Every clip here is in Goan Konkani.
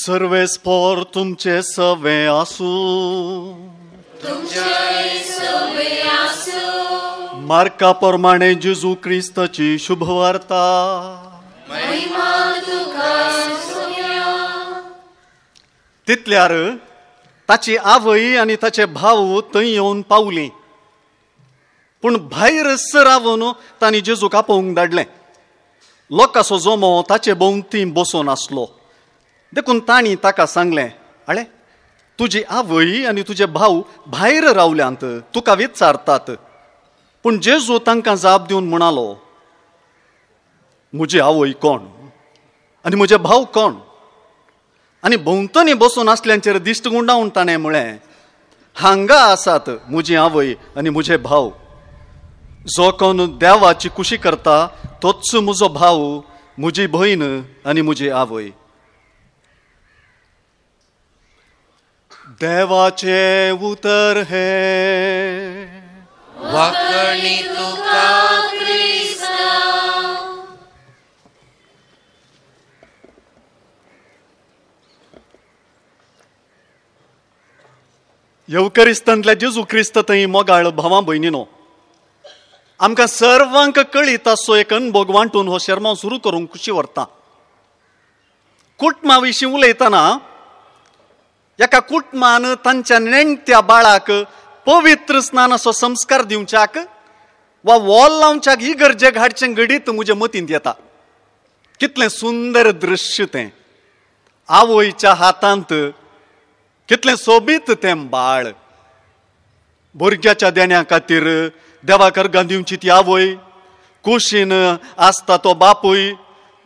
सर्वेस्पोर तुमचे सवे आसूं. मार्का प्रमाणे जेजू क्रिस्ताची शुभवार्ता. तितल्यार ताची आवय आनी ताचे भाव थंय येवन पावली, पूण भायर सरावन तांणी जेजूक आपोवंक धाडलें. लोकांचो जमो ताचे भोंवती बसून आसलो, देखून तांणी ताका सांगलें, आळे तुजी आवय आनी तुजे भाव भायर रावल्यांत, तुका विचारतात. पूण जेजू तांकां जाप दिवन म्हणालो, म्हजी आवय कोण आनी म्हजे भाव कोण? आनी भोंवतणी बसून आसल्यांचेर दिश्ट गुंडावन ताणें म्हळें, हांगा आसात म्हजी आवय आनी म्हजे भाव. जो कोण देवाची कुशी करता तोच म्हजो भाव, म्हजी भयण आनी म्हजी आवय. देवाचें उतर हें. वाकणी तुका क्रिस्ता. येवकरिस्तांतल्या जेजू क्रिस्त थंय मोगाळ भावां भयणीनो, आमकां सर्वांक कळीत आसचो एक अनभोग वांटून हो शेरमांव सुरू करूंक खुशी व्हरता. कुटुंबा विशीं उलयतना एका कुटुंबान तांच्या नेणत्या बाळाक पवित्र स्नानाचो संस्कार दिवच्याक वा वॉल लावच्याक ही गरजेक हाडचें घडीत म्हजे मतींत येता. कितलें सुंदर दृश्य तें, आवयच्या हातांत कितलें सोबीत तें बाळ. भुरग्याच्या देण्या खातीर देवाक अर्गां दिवची ती आवय, कुशीन आसता तो बापूय,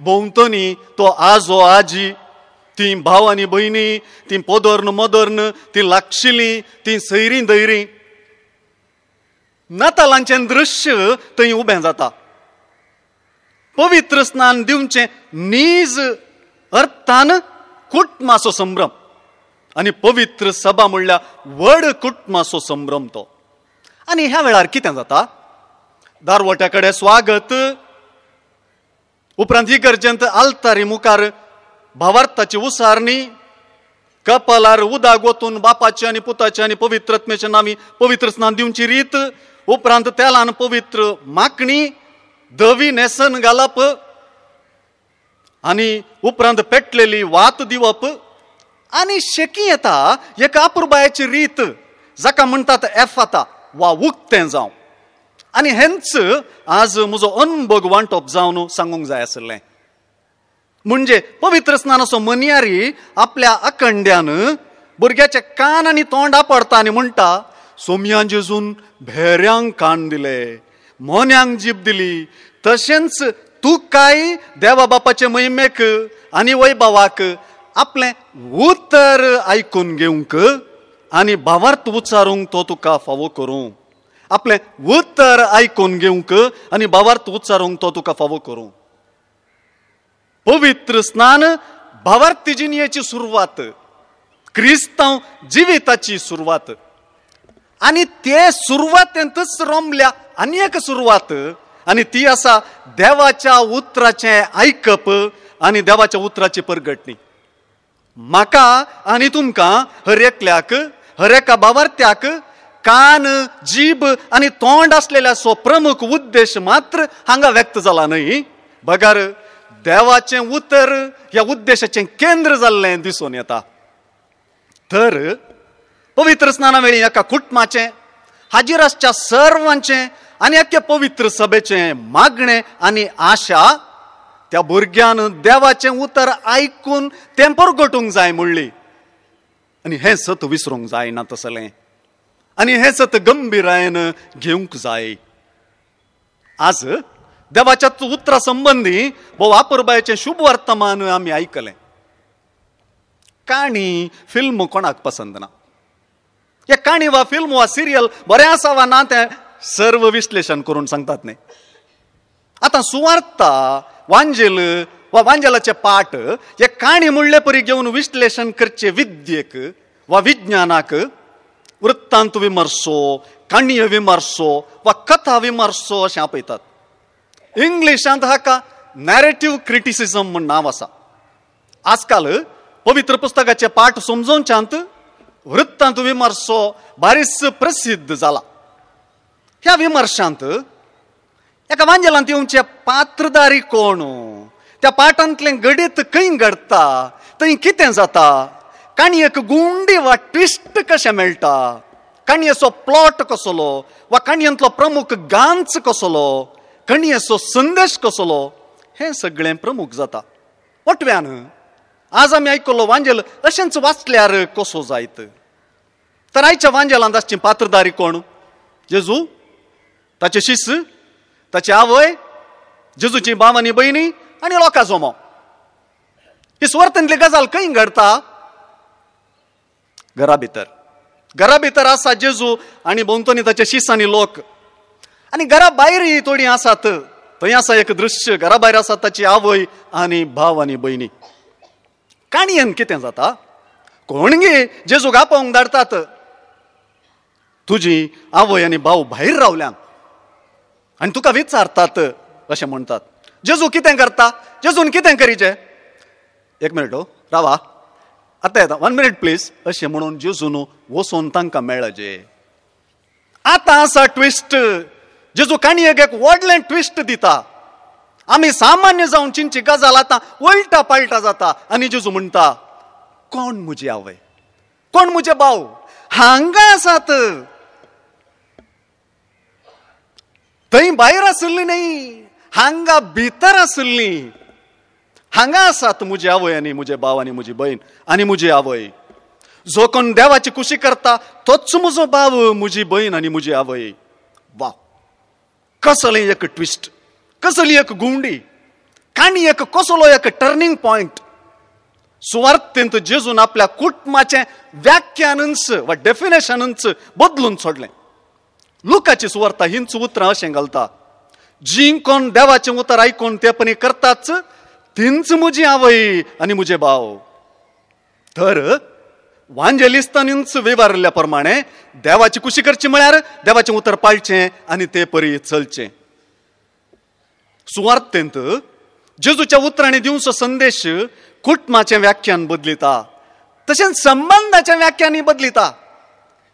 भोंवतणी तो आजो आजी, ती भाव आनी भयणी, ती पोदर्न मदर्न, ती लागशिलीं, ती सैरीं दैरीं. नातालांचें दृश्य थंय उबें जाता. पवित्र स्नान दिवचें नीज अर्थान कुटुंबाचो संभ्रम आनी पवित्र सभा म्हणल्यार व्हड कुटुंबाचो संभ्रम तो. आनी ह्या वेळार कितें जाता, दारवट्या कडेन स्वागत, उपरांत इगर्जेंत आल्तारी मुखार भावार्थाची उसारणी, कपालार उदक ओतून बापाची आनी पुताची आनी पवित्रत्मेच्या नांवी पवित्र स्नान दिवची रीत, उपरांत तेलान पवित्र माकणी, धवी न्हेसन घालप आनी उपरांत पेटलेली वात दिवप आनी शेकी येता एक अपुरबायेची रीत जाका म्हणटात एफाता वा उक्तें जावं. आनी हेंच आज म्हजो अनभोग वांटप जावन सांगूंक जाय आशिल्लें. म्हणजे पवित्र स्नानाचो मनियारी आपल्या आखंड्यान भुरग्याचे कान आनी तोंड आपडता आनी म्हणटा, सोमयान जेजून भेऱ्यांक कान दिले, मोन्यांक जीब दिली, तशेंच तूं काय देवा बापाचे महिमेक आनी वैभवाक आपलें उतर आयकून घेवंक आनी भावार्थ उच्चारूंक तो तुका फावो करूं. आपलें उतर आयकून घेवंक आनी भावार्थ उच्चारूंक तो तुका फावो करूं. पवित्र स्नान भावार्थी जिणेची सुरवात, क्रिस्तांव जिविताची सुरवात. आनी ते सुरवातेंतच रमल्या आनी एक सुरवात, आनी ती आसा देवाच्या उतराचें आयकप आनी देवाच्या उतराची परगटणी. म्हाका आनी तुमकां हर एकल्याक, हर एका भावार्थ्याक कान, जीब आनी तोंड आसलेल्याचो प्रमुख उद्देश मात्र हांगा व्यक्त जाला न्हय, बगर देवाचें उतर ह्या उद्देशाचें केंद्र जाल्लें दिसून येता. तर पवित्र स्नाना वेळी एका कुटुंबाचें, हाजीर आसच्या सर्वांचें आनी एके पवित्र सभेचें मागणें आनी आशा त्या भुरग्यान देवाचें उतर आयकून तें परगटूंक जाय म्हणली. आनी हें सत विसरूंक जायना तसलें, आनी हें सत गंभीरायेन घेवंक जाय. आज देवाच्या उतरा संबंदी भोव अपुरबायेचें शुभ वर्तमान आमी आयकलें. काणी फिल्म कोणाक पसंत ना. हे काणी वा फिल्म वा सिरियल बरें आसा वा ना तें सर्व विश्लेशण करून सांगतात न्ही. आतां सुवार्ता, वांजेल वा वांजेलाचे पाठ हे काणी म्हणले परी घेवन विश्लेशण करचे विद्येक वा विज्ञानाक वृत्तांत विमर्सो, काणयो विमर्सो वा कथा विमर्सो अशें आपयतात. इंग्लिशांत हाका नॅरेटीव क्रिटिसिजम म्हूण नांव आसा. आजकाल पवित्र पुस्तकाचे पाठ समजोवच्यांत वृत्तांत विमर्शो बारीस प्रसिद्ध जाला. ह्या विमर्शांत एका वांजेलांत येवचे पात्रदारी कोण, त्या पाठांतलें घडीत खंय घडटा, थंय कितें जाता, काणयेक गुंडी वा ट्विस्ट कशें मेळटा, काणयेचो प्लॉट कसलो वा काणयेंतलो प्रमुख गांच कसलो, काणयेचो संदेश कसलो, हें सगळें प्रमुख जाता. ओटव्यान आज आमी आयकल्लो वांजेल अशेंच वाचल्यार कसो जायत? तर आयच्या वांजेलांत आसची पात्रदारी कोण? जेजू, ताचे शिष्य, ताची आवय, जेजूची भाव आनी भयणी आनी लोकां जमो. ही सुवार्थांतली गजाल खंय घडता? घरा भितर. घरा भितर आसा जेजू आनी भोंवतणी ताचे शिष्य आनी लोक, आनी घरा भायरय थोडीं आसात. थंय आसा एक दृश्य, घरा भायर आसा ताची आवय आनी भाव आनी भयणी. काणयेन कितें जाता? कोणगी जेजूक आपोवंक धाडटात, तुजी आवय आनी भाव भायर रावल्यान आनी तुका विचारतात अशें म्हणटात. जेजू कितें करता? जेजून कितें करीचें? एक मिनट हो, रावा, आतां येता, 1 मिनट प्लीज अशें म्हणून जेजून वचून तांकां मेळचे. आतां आसा ट्विस्ट. जेजू काणयेक एक व्हडलें ट्विस्ट दिता. आमी सामान्य जावन चिंची गजाल आतां उलटा पालटा जाता आनी जेजू म्हणटा, कोण म्हजी आवय, कोण म्हजे भाव हांगा आसात, थंय भायर आशिल्ली न्हय, हांगा भितर आशिल्ली. हांगा आसात म्हजी आवय आनी म्हजे भाव आनी म्हजी भयण आनी म्हजी आवय. जो कोण देवाची खुशी करता तोच म्हजो भाव, म्हजी भयण आनी म्हजी आवय. वा, कसली एक ट्विस्ट, कसली एक गुंडी, काणी एक कसलो एक टर्निंग पॉयंट. सुवार्थेंत जेजून आपल्या कुटुंबाचें व्याख्यानच वा डेफिनेशनच बदलून सोडलें. लुकाची सुवार्ता हींच उतरां अशें घालता, जी कोण देवाचें उतर आयकून ते पणी करताच तींच म्हजी आवय आनी म्हजे भाव. तर वांजेलिस्तांनीच विवारिल्ल्या प्रमाणे देवाची खुशी करची म्हळ्यार देवाचें उतर पाळचें आनी ते परी चलचें. सुवार्थेंत जेजूच्या उतरांनी दिवचो संदेश कुटुंबाचें व्याख्यान बदलिता, तशेंच संबंदाचें व्याख्यानय बदलिता.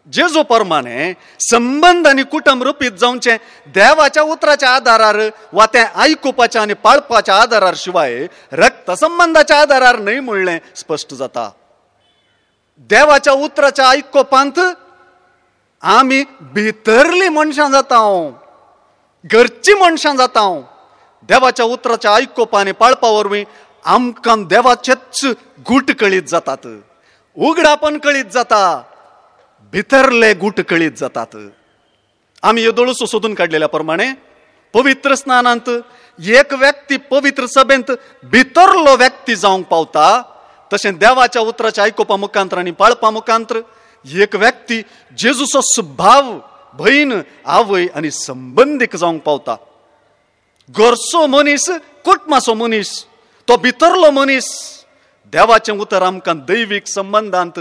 जेजू प्रमाणे संबंद आनी कुटुंब रुपीत जावचें देवाच्या उतराच्या आदारार वा तें आयकुपाच्या आनी पाळपाच्या आदारार शिवाय रक्त संबंदाच्या आदारार न्हय म्हणलें स्पश्ट जाता. देवाच्या उतराच्या आयकुपांत आमी भितरली मनशां जाता, घरची मनशां जाता. देवाच्या उतराच्या आयकुपा आनी पाळपा वरवीं आमकां देवाचेच गूट कळीत जातात, उगडापण कळीत जाता, भितरले गूट कळीत जातात. आमी येदोळसो सोदून काडलेल्या प्रमाणे पवित्र स्नानांत एक व्यक्ती पवित्र सभेंत भितरलो व्यक्ती जावंक पावता, तशें देवाच्या उतराच्या आयकुपा मुखांत्र आनी पाळपा मुखांत्र एक व्यक्ती जेजूचो स्वभाव, भयण, आवय आनी संबंदीक जावंक पावता. घरचो मनीस, कुटुंबाचो मनीस, तो भितरलो मनीस. देवाचें उतर आमकां दैवीक संबंदांत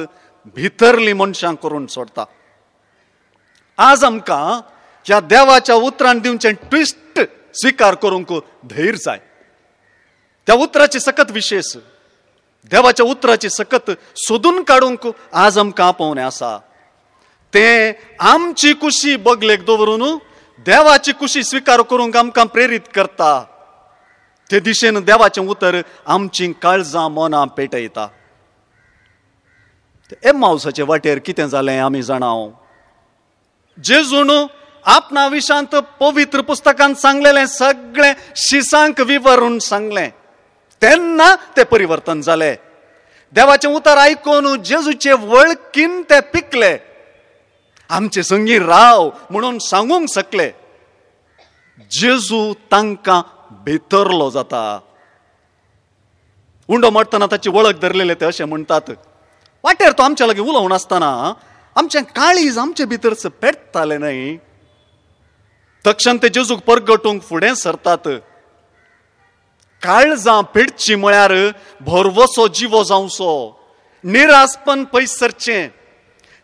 भितरली मनशां करून सोडटा. आज आमकां ह्या देवाच्या उतरान दिवचें ट्विस्ट स्विकार करूंक धैर्य जाय. त्या उतराची सकत विशेष, देवाच्या उतराची सकत सोदून काडूंक आज आमकां आपोवणें आसा. तें आमची कुशी बगलेक दवरून देवाची कुशी स्विकार करूंक आमकां प्रेरीत करता. ते दिशेन देवाचें उतर आमची काळजां मनां पेटयता. एम्मावसाचे वाटेर कितें जालें आमी जाणाव. जेजून आपणा विशांत पवित्र पुस्तकांत सांगलेलें सगळें शिसांक विवरून सांगलें, तेन्ना तें परिवर्तन जालें. देवाचें उतर आयकून जेजूचे वळखीन ते पिकले, आमचे संगी राव म्हणून सांगूंक शकले. जेजू तांकां भितरलो जाता. उंडो मारतना ताची वळख धरलेले ते अशें म्हणटात, वाटेर तो आमच्या लागीं उलोवन आसतना आमचें काळीज आमचे भितरच पेटतालें न्हय. तक्षण ते जेजूक परगटूंक फुडें सरतात. काळजां पेटची म्हळ्यार भरवसो जिवो जावचो, निरासपण पयस सरचें,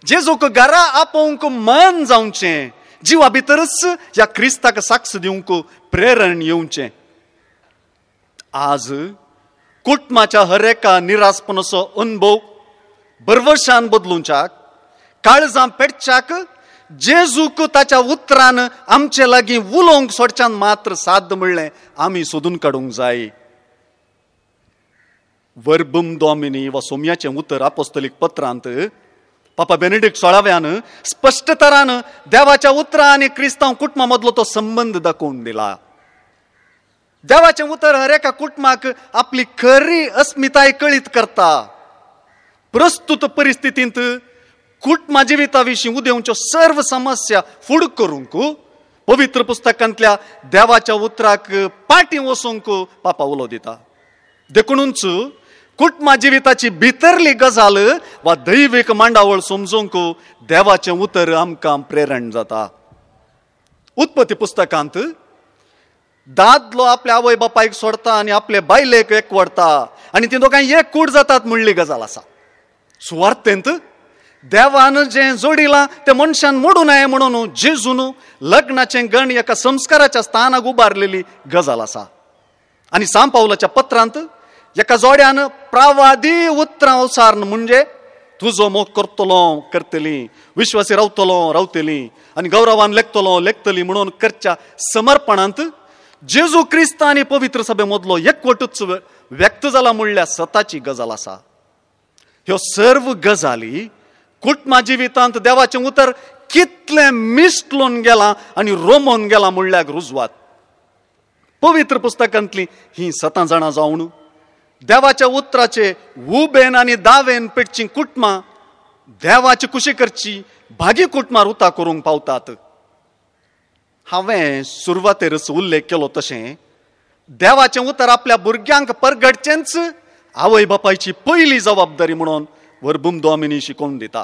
जेजूक घरा आपोवंक मन जावचें, जिवा भितरच ह्या क्रिस्ताक साक्ष दिवंक प्रेरण येवचें. आज कुटुंबाच्या हर एका निरासपणाचो अनुभव भरवशान बदलुंच्याक, काळजां पेटच्याक जेजूक ताच्या उतरान आमचे लागीं उलोवंक सोडच्यान मात्र साध्य म्हणलें आमी सोदून काडूंक जाय. वर्बम डॉमिनी वा सोम्याचें उतर आपोस्तलीक पत्रांत पापा बेनेडिक्ट 16व्यान स्पश्ट तरान देवाच्या उतरां आनी क्रिस्तांव कुटुंबा मदलो तो संबंद दाखोवन दिला. देवाचें उतर हर एका कुटुंबाक आपली खरी अस्मिताय कळीत करता. प्रस्तुत परिस्थितींत कुटुंबा जिविता विशीं उदेवच्यो सर्व समस्या फुड करूंक पवित्र पुस्तकांतल्या देवाच्या उतराक पाटी वचूंक पापा उलो दिता. देखूनच कुटुंबा जिविताची भितरली गजाल वा दैवीक मांडावळ समजूंक देवाचें उतर आमकां प्रेरण जाता. उत्पत्ती पुस्तकांत दादलो आपल्या आवय बापायक सोडता आनी आपले बायलेक एकवडता आनी ती दोगांय एक कूड जातात म्हणली गजाल आसा. सुवार्थेंत देवान जें जोडिलां तें मनशान मोडूं नये म्हणून जेजून लग्नाचें गण एका संस्काराच्या स्थानाक उबारलेली गजाल आसा. आनी सांत पावलाच्या पत्रांत एका जोड्यान प्रावादी उतरां उसारण म्हणजे तुजो मोग करतलो करतली, विश्वासी रावतलो रावतली आनी गौरवान लेखतलो लेखतली म्हणून करच्या समर्पणांत जेजू क्रिस्त आनी पवित्र सभे मदलो एकवटूच व्यक्त जाला म्हणल्यार सताची गजाल आसा. ह्यो सर्व गजाली कुटुंबा जिवितांत देवाचें उतर कितलें मिसळून गेलां आनी रोमोन गेलां म्हणल्यार रुजवात. पवित्र पुस्तकांतली ही सतां जाणां जावन देवाच्या उतराचे उबेन आनी दावेन पेटची कुटुंबां देवाची कुशी करची भागी कुटुंबां रुता करूंक पावतात. हांवें सुरवातेरच उल्लेख केलो तशें देवाचें उतर आपल्या भुरग्यांक परगटचेंच आवय बापायची पयली जबाबदारी म्हणून वर्बुम डॉमिनी शिकोवन दिता.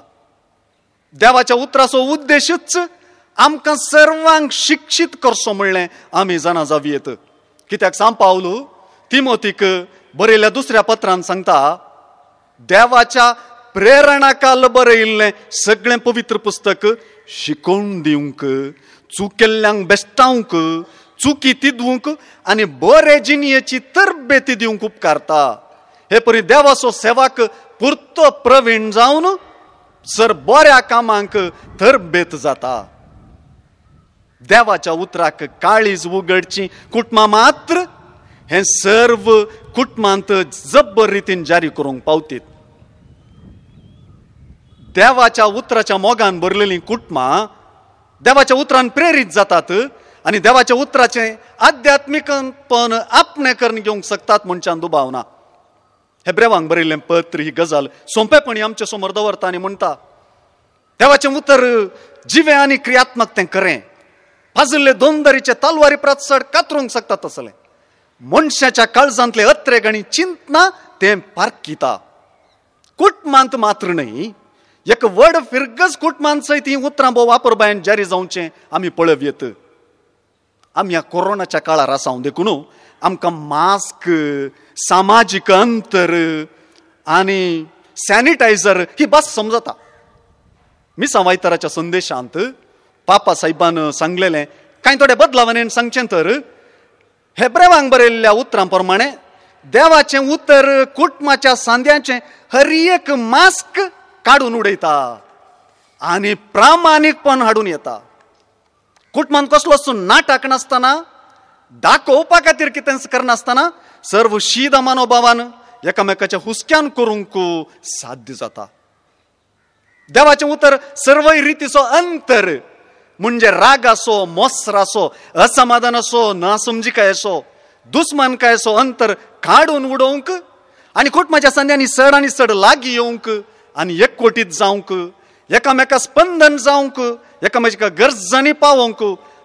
देवाच्या उतराचो उद्देशूच आमकां सर्वांक शिक्षीत करचो म्हणलें आमी जाणा जावयेत. कित्याक सांत पावलू तिमोतीक बरयल्ल्या दुसऱ्या पत्रान सांगता, देवाच्या प्रेरणाकाल बरयिल्लें सगळें पवित्र पुस्तक शिकोवन दिवंक, चुकेल्ल्यांक बेश्टावंक, चुकी तिदवंक आनी बरे जिणयेची तरबेती दिवंक उपकारता. हे परी देवाचो सेवाक पुरतो प्रवीण जावन सर बऱ्या कामांक तरबेत जाता. देवाच्या उतराक काळीज उगडची कुटुंबां मात्र हें सर्व कुटुंबांत जब्बर रितीन जारी करूंक पावतीत. देवाच्या उतराच्या मोगान भरलेलीं कुटुंबां देवाच्या उतरान प्रेरीत जातात आनी देवाच्या उतराचें आध्यात्मीकपण आपणें करून घेवंक शकतात म्हणच्यान दुबाव ना. हेब्रेवांक बरयल्लें पत्र ही गजाल सोंपेपणी आमचे समोर दवरता आनी म्हणटा, देवाचें उतर जिवें आनी क्रियात्मक तें खरें, पाजिल्ले दोन दरीचे तलवारी प्राचड कातरूंक शकता तसलें मनशाच्या काळजांतले अत्रेग आनी चिंतना तें पारखिता. कुटुंबांत मात्र न्हय, एक व्हड फिरगज कुटुंबांत सयत हीं उतरां भोव वापरबायन जारी जावचें आमी पळोवयेत. आमी ह्या कोरोनाच्या काळार आसा देखून आमकां मास्क, सामाजीक अंतर आनी सॅनिटायझर ही भास समजता. मिसां वायताराच्या संदेशांत पापा साहेबान सांगलेलें कांय थोडे बदलावान सांगचें तर हेब्रेवांक बरयल्ल्या उतरां प्रमाणे देवाचें उतर कुटुंबाच्या सांद्याचें हर एक मास्क काडून उडयता आनी प्रामाणीकपण हाडून येता. कुटुंबांत कसलोच नाटक नासतना, दाखोवपा खातीर कितेंच करनासतना सर्व शीद मनोभावान एकामेकाच्या हुस्क्यान करूंक साध्य जाता. देवाचें उतर सर्वय रितीचो अंतर म्हणजे रागाचो, मोसराचो, असमाधानाचो, नासमजिकायेचो, दुस्मानकायेचो अंतर काडून उडोवंक आनी कुटुंबाच्या संद्यांनी चड आनी चड लागीं येवंक आनी एकवटीत जावंक, एकामेका स्पंदन जावंक, एकामेका गरजांनी पावोवंक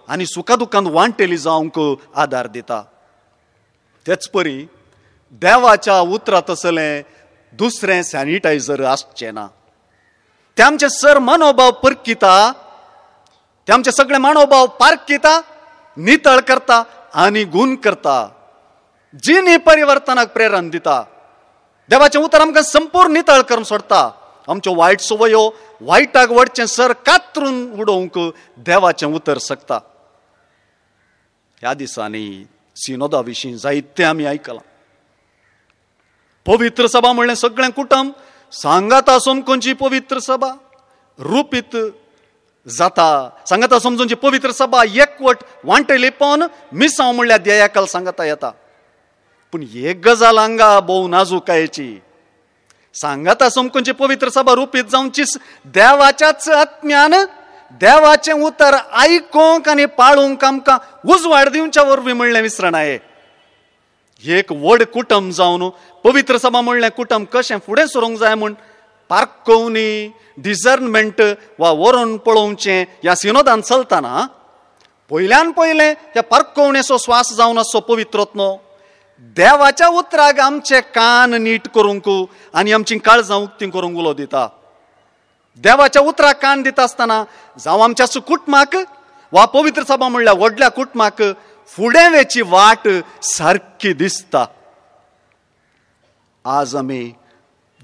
आनी सुखा दुखान वांटेली जावंक आदार दिता. तेच परी देवाच्या उतरा तसलें दुसरें सॅनिटायझर आसचें ना. ते आमचे सर मनोभाव परकिता, ते आमचे सगळे मनोभाव पारखिता, नितळ करता आनी गुण करता, जिणी परिवर्तनाक प्रेरण दिता. देवाचें उतर आमकां संपूर्ण नितळ करून सोडटा. आमच्यो वायट संवयो वायटाक वडचें सर कातरून उडोवंक देवाचें उतर शकता. ह्या दिसांनी सिनोदा विशीं जायतें आमी आयकलां. पवित्र सभा म्हणलें सगळें कुटुंब सांगाता समकोनची पवित्र सभा रुपीत जाता. सांगाता समजूनची पवित्र सभा एकवट वांटेली पण मिसांव म्हणल्यार ध्येयाकल सांगाता येता. पूण एक गजाल हांगा भोव नाजूकायेची, सांगाता समकोनची पवित्र सभा रुपीत जावचीच देवाच्याच आत्म्यान देवाचें उतर आयकोंक आनी पाळूंक आमकां उजवाड दिवच्या वरवीं म्हणलें विसरणाये. एक व्हड कुटुंब जावन पवित्र सभा म्हणलें कुटुंब कशें फुडें सरूंक जाय म्हूण पारकोवणी डिजर्नमेंट वा वरोवन पळोवचें ह्या सिनोदान चलतना पयल्यान पयलें ह्या पारकोवणेचो स्वास जावन आसचो पवित्रत्नो देवाच्या उतराक आमचे कान नीट करूंक आनी आमची काळजां उक्ती करूंक उलो दिता. देवाच्या उतराक कान दिता आसतना जावं आमच्या कुटुंबाक वा पवित्र सभा म्हणल्यार व्हडल्या कुटुंबाक फुडें वेची वाट सारकी दिसता. आज आमी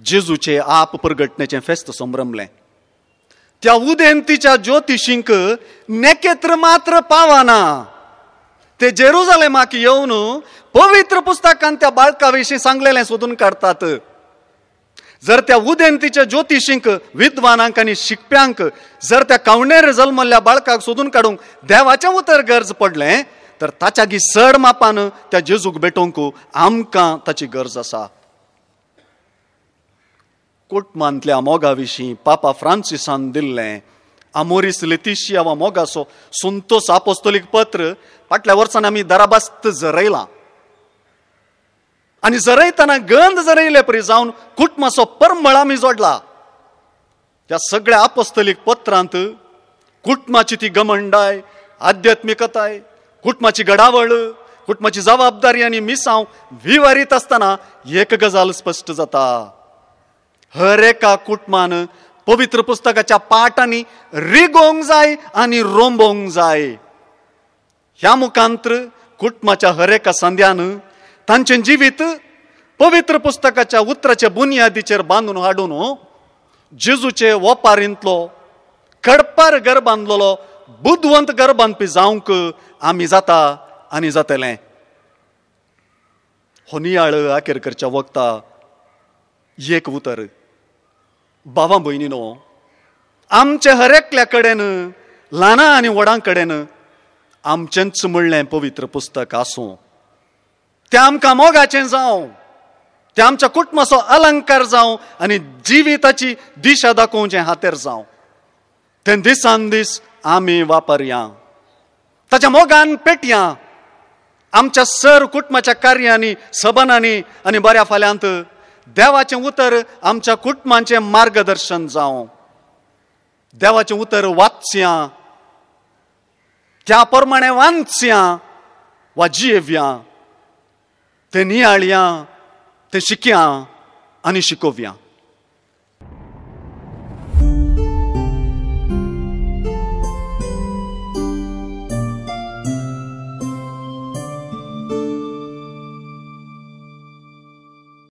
जेजूचे आप प्रगटण्याचें फेस्त संभ्रमलें. त्या उदेंतीच्या ज्योतिशींक नेकेत्र मात्र पावना, ते जेरुजालेमाक येवन पवित्र पुस्तकान त्या बाळका विशीं सांगलेलें सोदून काडटात. जर त्या उदेंतीच्या ज्योतिशींक, विद्वानांक आनी शिकप्यांक जर त्या कावणेर जल्मल्ल्या बाळकाक सोदून काडूंक देवाचें उतर गरज पडलें तर ताच्या चड मापान त्या जेजूक भेटोवंक आमकां ताची गरज आसा. कुटुंबांतल्या मोगा विशीं पापा फ्रांसिसान दिल्लें आमोरीस लेतिशिया वा मोगाचो संतोष आपोस्तोलीक पत्र फाटल्या वर्सान आमी दराबास्त जरयलां आनी जरयतना गंध जरयले परी जावन कुटुंबाचो परमळ आमी जोडला. त्या सगळ्या आपोस्तोलीक पत्रांत कुटुंबाची ती घमंडाय, आध्यात्मिकताय, कुटुंबाची घडावळ, कुटुंबाची जबाबदारी आनी मिसांव विवारीत आसतना एक गजाल स्पश्ट जाता. हर एका कुटुंबान पवित्र पुस्तकाच्या पाठांनी रिगोवंक जाय आनी रोंबोवंक जाय. ह्या मुखांत्र कुटुंबाच्या हर एका संद्यान तांचें जिवीत पवित्र पुस्तकाच्या उतराच्या बुनियादीचेर बांदून हाडून जेजूचे वपारींतलो कडपार घर बांदलेलो बुदवंत घर बांदपी जावंक आमी जाता आनी जातलें. हो नियाळ आखेर करच्या वखता एक उतर, बाबा भयणीनो, आमचे हर एकल्या कडेन, ल्हाना आनी व्हडां कडेन आमचेंच म्हणलें पवित्र पुस्तक आसूं, तें आमकां मोगाचें जावं, तें आमच्या कुटुंबाचो अलंकार जावं आनी जिविताची दिशा दाखोवचें हातेर जावं. तें दिसान दीस आमी वापरया, ताच्या मोगान पेटया, आमच्या सर कुटुंबाच्या कार्यांनी, सबनांनी आनी बऱ्या फाल्यांत देवाचें उतर आमच्या कुटुंबाचें मार्गदर्शन जावं. देवाचें उतर वाचया, त्या प्रमाणे वाचया वा जियेवया, तें नियाळया, तें शिकया आनी शिकोवया.